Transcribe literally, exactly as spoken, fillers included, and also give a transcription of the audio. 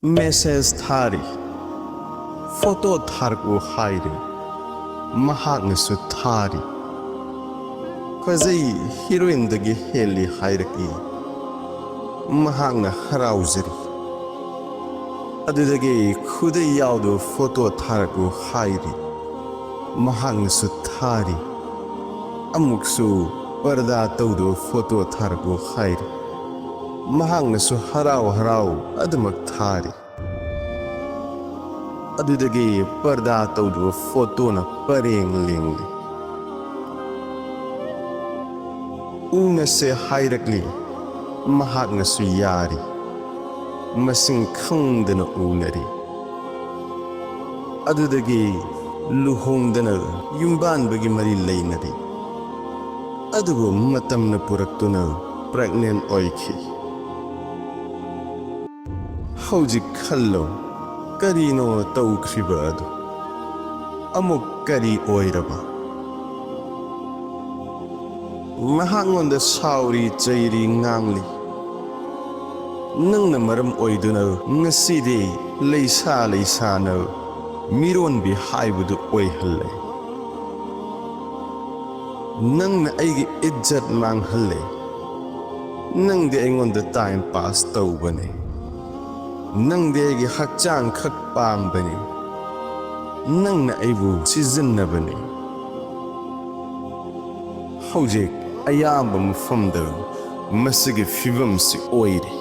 Message ꯊꯥꯔꯤ꯫ Photo ꯊꯥꯔꯛꯎ ꯍꯥꯏꯔꯤ꯫ ꯃꯍꯥꯛꯅꯁꯨ ꯊꯥꯔꯤ꯫ ꯐꯖꯩ, ꯍꯤꯔꯣꯏꯟꯗꯒꯤ ꯍꯦꯜꯂꯤ ꯍꯥꯏꯔꯛꯏ꯫ ꯃꯍꯥꯛꯅ ꯍꯔꯥꯎꯖꯔꯤ꯫ ꯑꯗꯨꯗꯒꯤ ꯈꯨꯗꯩ ꯌꯥꯎꯗꯕ ꯐꯣꯇꯣ ꯊꯥꯔꯛꯎ ꯍꯥꯏꯔꯤ꯫ ꯃꯍꯥꯛꯅꯁꯨ ꯊꯥꯔꯤ꯫ ꯑꯃꯨꯛꯁꯨ ꯄꯔꯗꯥ ꯇꯧꯗꯕ ꯐꯣꯇꯣ ꯊꯥꯔꯛꯎ ꯍꯥꯏꯔꯤ꯫ ꯃꯍꯥꯛꯅꯁꯨ ꯍꯔꯥꯎ ꯍꯔꯥꯎ ꯑꯗꯨꯃꯛ ꯊꯥꯔꯤ꯫ ꯑꯗꯨꯗꯒꯤ ꯄꯔꯗꯥ ꯇꯧꯗꯕ ꯐꯣꯇꯣꯅ ꯄꯔꯦꯡ ꯂꯦꯡꯂꯤ꯫ ꯎꯅꯁꯦ ꯍꯥꯏꯔꯛꯂꯤ꯫ ꯃꯍꯥꯛꯅꯁꯨ ꯌꯥꯔꯤ꯫ ꯃꯁꯤꯡ ꯈꯪꯗꯅ ꯎꯅꯔꯤ꯫ ꯑꯗꯨꯗꯒꯤ ꯂꯨꯍꯣꯡꯗꯅ ꯌꯨꯝꯕꯥꯟꯕꯒꯤ ꯃꯔꯤ ꯂꯩꯅꯔꯤ꯫ ꯑꯗꯨꯕꯨ ꯃꯇꯝꯅ ꯄꯨꯔꯛꯇꯨꯅ ꯄ꯭ꯔꯦꯒꯅꯦꯟ ꯑꯣꯏꯈꯤ꯫ ꯍꯧꯖꯤꯛ ꯈꯜꯂꯣ, ꯀꯔꯤꯅꯣ ꯇꯧꯈ꯭ꯔꯤꯕ ꯑꯗꯨ? ꯑꯃꯨꯛ ꯀꯔꯤ ꯑꯣꯏꯔꯕ? ꯃꯍꯥꯛꯉꯣꯟꯗ ꯁꯥꯎꯔꯤ, ꯆꯩꯔꯤ, ꯉꯥꯡꯂꯤ꯫ ꯅꯪꯅ ꯃꯔꯝ ꯑꯣꯏꯗꯨꯅ ꯉꯁꯤꯗꯤ ꯂꯩꯁꯥ ꯂꯩꯁꯥꯅ ꯃꯤꯔꯣꯟꯕꯤ ꯍꯥꯏꯕꯗꯨ ꯑꯣꯏꯍꯜꯂꯦ꯫ ꯅꯪꯅ ꯑꯩꯒꯤ ꯏꯖꯠ ꯃꯥꯡꯍꯜꯂꯦ꯫ ꯅꯪꯗꯤ ꯑꯩꯉꯣꯟꯗ ꯇꯥꯏꯝ ꯄꯥꯁ ꯇꯧꯕꯅꯦ꯫ ꯅꯪꯗꯤ ꯑꯩꯒꯤ ꯍꯛꯆꯥꯡ ꯈꯛ ꯄꯥꯝꯕꯅꯤ꯫ ꯅꯪꯅ ꯑꯩꯕꯨ ꯁꯤꯖꯤꯟꯅꯕꯅꯤ꯫ ꯍꯧꯖꯤꯛ ꯑꯌꯥꯝꯕ ꯃꯐꯝꯗ ꯃꯁꯤꯒꯤ ꯐꯤꯕꯝꯁꯤ ꯑꯣꯏꯔꯤ꯫